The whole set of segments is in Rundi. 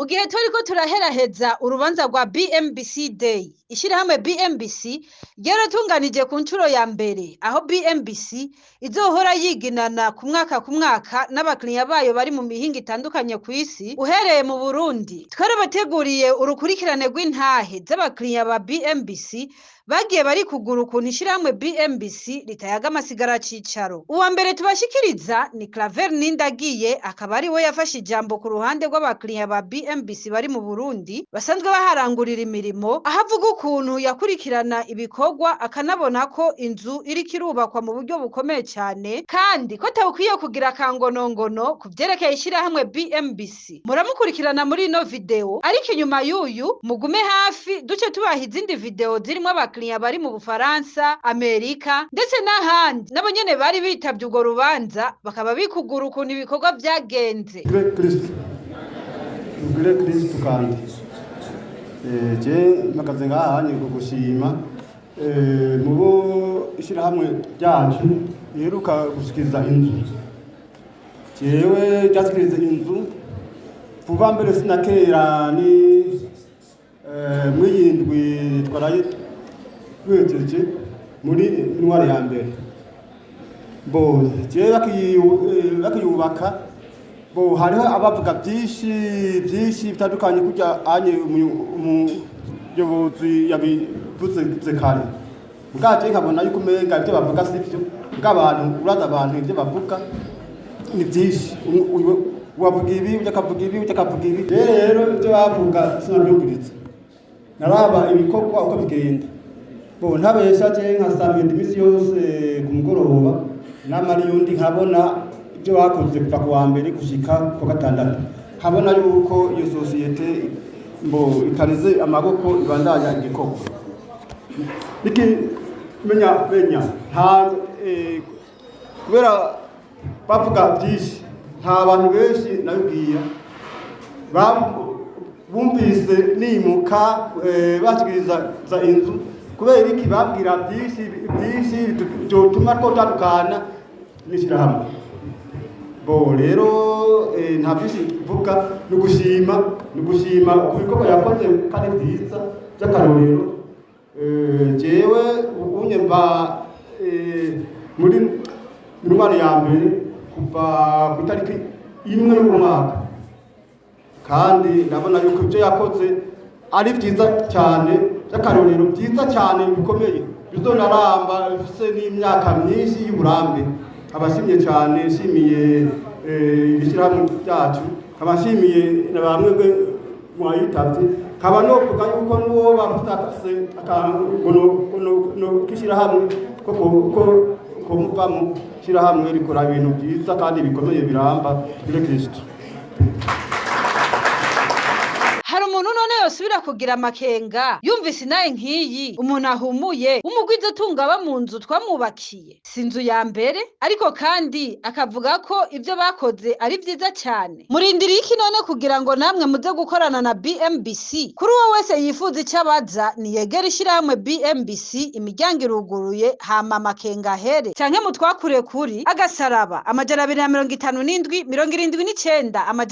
Mu gihe turiko turaheraheza urubanza rwa BMBC Day, ishirahamwe BMBC ryaratunganije ku nshuro ya mbere aho BMBC izohora yiginana ku mwaka ku mwaka n'abakiriya bayo bari mu mihingo itandukanye kw'isi uhereye mu Burundi. Twarabateguriye urukurikirane rw'intahe z'abakiriya ba BMBC bagiye bari kugura ukuntu ishirahamwe BMBC ritayaga amasigara cicaro. Uwa mbere tubashikiriza ni Claver Nindagiye, akaba ari we yafashe ijambo ku ruhande rw'abakiriya ba BMBC bari mu Burundi basanzwe baharangurira imirimo, aho avuga ukuntu yakurikirana ibikorwa akanabona ko inzu iriko irubakwa mu buryo bukomeye cyane, kandi ko atawukwiye kugira akangonongono ku vyerekeye ishirahamwe BMBC. Muramukurikirana muri ino video, ariko inyuma y'uyu mugume hafi duce tubaha izindi video zirimwo abakiriya bari mu Bufaransa, Amerika ndetse n'ahandi, nabo nyene bari bitavye urwo rubanza bakaba bikugura ukuntu ibikorwa vyagenze. Tugire Kristo, tugire Kristo. Kandi je mpagaze ngaha ni gushima mu bo ishyirahamwe ryacu riheruka gushikiriza inzu. Jewe ryashikiriza inzu vuba mbere sinakera, ni mw'iyindwi twaraye twejeje muri ntwari ya mbere. Bo jewe bakiyubaka, bo hariho abavuga byinshi byinshi bitandukanye, kurya anye umuyobozi yabivuze kare. Bwaje nkabona yuko umenga ibyo bavuga si byo bw'abantu. Uraza abantu ibyo bavuga ni byinshi, wavuga ibi, undi akavuga ibi, undi akavuga ibi. Rero ibyo bavuga sinabyumviritse, naraba ibikorwa uko bigenda. Bo ntabesha, je nka samedi imisi yose ku mugoroba namara yundi nkabona ibyo bakoze kuva ku wa mbere gushika ku wa gatandatu, nkabona yuko iyo sosiyete mbo itarize amaboko, ibandanya igikorwa. Niki menya menya nta kubera bavuga byinshi, nta bantu benshi nabibwira bumvise nimuka bashikiriza za inzu. Kubera iki babwira byinshi byinshi byotuma twotandukana n'ishyirahamwe? Bo rero nta byinshi mvuga, ni ugushima ku bikorwa yakoze kandi byiza by'akarorero. Jewe ubunye mba muri intwari ya mbere kuva ku itariki 1 y'umwaka, kandi ndabona yuko ibyo yakoze ari byiza cyane by'akarorero, byiza cyane bikomeye, bizonaramba, bifise n'imyaka myinshi y'uburambe. Abashimye cyane, nshimiye ibishyirahamwe byacu, nkaba nshimiye na bamwe mwayitavye, nkaba novuga yuko n'uwo bafise akangono k'ishyirahamwe ko komuvamo ishyirahamwe rikora ibintu byiza kandi bikomeye biramba muri Kristo. Hari umuntu none yosubira kugira amakenga yumvise inaye nk'iyi, umuntu ahumuye umugwizatunga aba mu nzu twamwubakiye? Si inzu ya mbere, ariko kandi akavuga ko ibyo bakoze ari byiza cyane. Murindiriye iki none kugira ngo namwe muze gukorana na BMBC? Kuri uwo wese yifuza icyo abaza, niyegere ishyirahamwe BMBC, imiryango iruguruye, hama amakenga ahere, canke mutwakure kuri agasaraba 257 79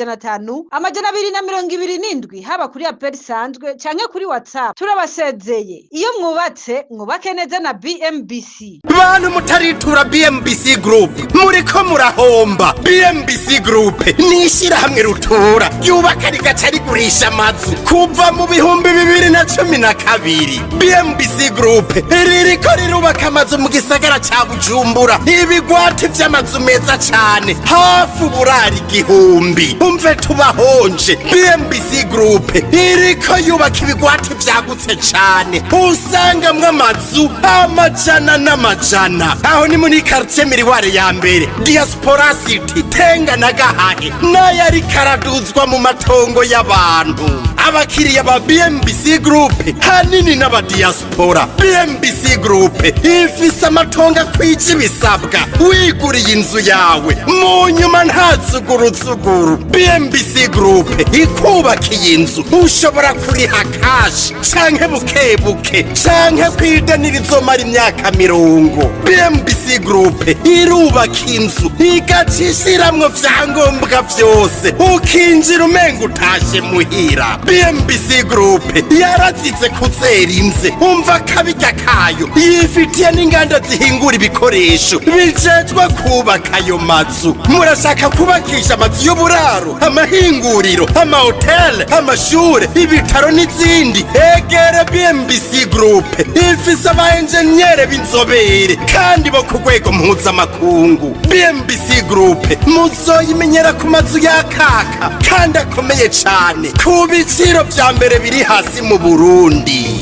500 227, haba kuri appel isanzwe canke kuri WhatsApp. Turabasezeye. Iyo mwubatse, mwubake neza na BMBC. Bantu mutaritura BMBC Group, muriko murahomba. BMBC Group ni ishyirahamwe rutura ryubaka rigaca rigurisha amazu kuva mu 2012. BMBC Group ririko rirubaka amazu mu gisagara ca Bujumbura, ibigwati vy'amazu meza cane, hafi uburari 1000. Umve tubahonje, BMBC Group iriko yubaka ibigwati vyagutse cane, usangamwo amazu amajana n'amajana. Aho ni muri quartier Miriware ya mbere, Diaspora City, Tenga na Gahahe, n'ayariko araduzwa mu matongo y'abantu. Abakiriya ba BMBC Group hanini n'abadiaspora. BMBC Group ifise amatongo akwije ibisabwa. Wiguriye inzu yawe mu nyuma, nta zuguruzuguru. BMBC Group ikubakiye inzu, ushobora kuriha cash canke buke buke, canke kwideni rizomara imyaka 50. BMBC Group irubaka inzu, igaca ishiramwo vyangombwa vyose, ukinjira umenga utashe muhira. BMBC Group yarazize kuzera inze, umva kabirya kayo, yifitiye n'inganda zihingura ibikoresho bijejwe kubaka ayo mazu. Murashaka kubakisha amazu y'uburaro, amahinguriro, amahoteli, amashure, ibitaro n'izindi? Egere BMBC Group, ifise aba enjeniyere b'inzobere kandi bo ku rwego mpuzamakungu. BMBC Group muzoyimenyera ku mazu yakaka kandi akomeye cane, ku biciro vya mbere biri hasi mu Burundi.